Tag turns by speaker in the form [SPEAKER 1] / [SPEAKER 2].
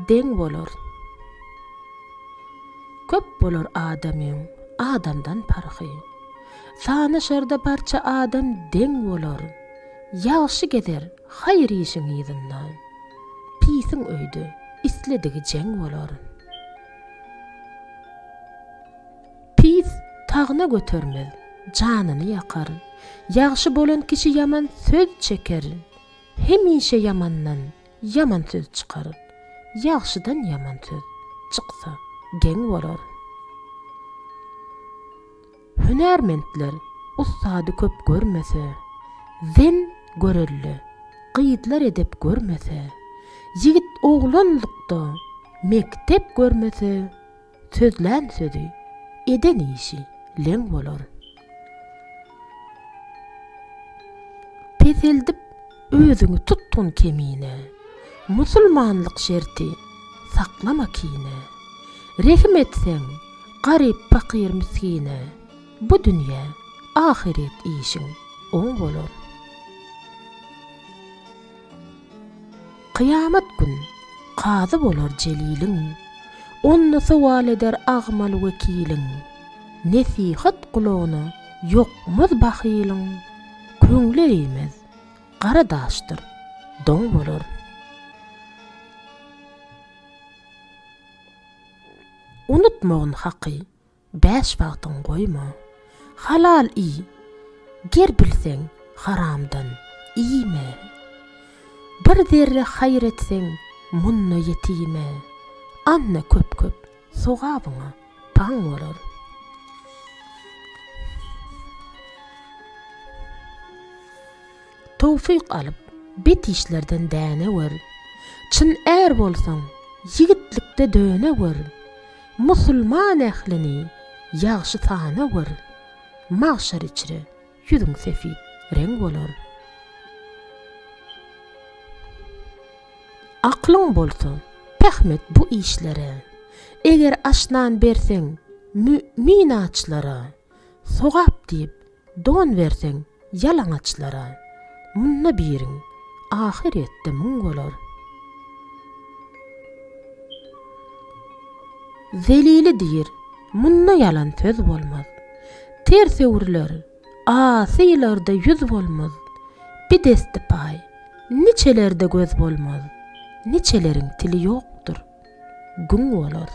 [SPEAKER 1] deň bolar. Köp bolar adamyň adamdan parhy. Sanaşarda barça adam deň bolar. Ýagşy gezer haýyr işiň yzynda. Pisiň öýde isledigi jeň bolar. Pis tagna götermez, janyny ýakar. Ýagşy bolan kişi ýaman söz çeker. Hemişe ýamandan ýaman söz çykar. Ýagşydan ýaman söz çyksa geň bolar. Hünärmentler ussady köp görmese, Zen görelde, gyzlar edep görmese, Ýigit oglanlykda mekdep görmese, Sözlän sözi, eden işi leň bolar. Peseldip özüňi tutgun kemine, Musulmanlyk şerti, saklama kine. Rehim etseň, garyp pakyr misgine, Bu dünýä, ahyret işiň oň bolar. Kyýamat gün kazy bolar Jeliliň, Onda sowal eder agmal wekiliň. Nesihat gulagyna ýokmaz bahylyň, Köňli eýmez, gara daşdyr, doň bolar. Unutmagyn Haky, Bäş wagtyň goýma. Halal iý, ger bilseň, haramdan iýme. Bir zerre haýyr etseň munda ýetime, Anna köp-köp sogabyňa paň bolar. Towfyk alyp, bet işlerden dänewer. Çyn är bolsaň, ýigitlikde dönewer. Musulman ählini ýagşy sanawer. Magşar içre ýüzüň sefit reň bolar. Aklyň bolsa, pähm et bu işlere. Eger aş-nan berseň mümin açlara, Sogap diýip, don berseň ýalaňaçlara, Munda biriň ahyretde muň bolar. Zelili diýr, munda ýalan söz bolmaz. Ters öwrüler, asylarda ýüz bolmaz. Bidesti paý, niçelerde göz bolmaz. Niçeleriň tili ýokdur, güň bolar.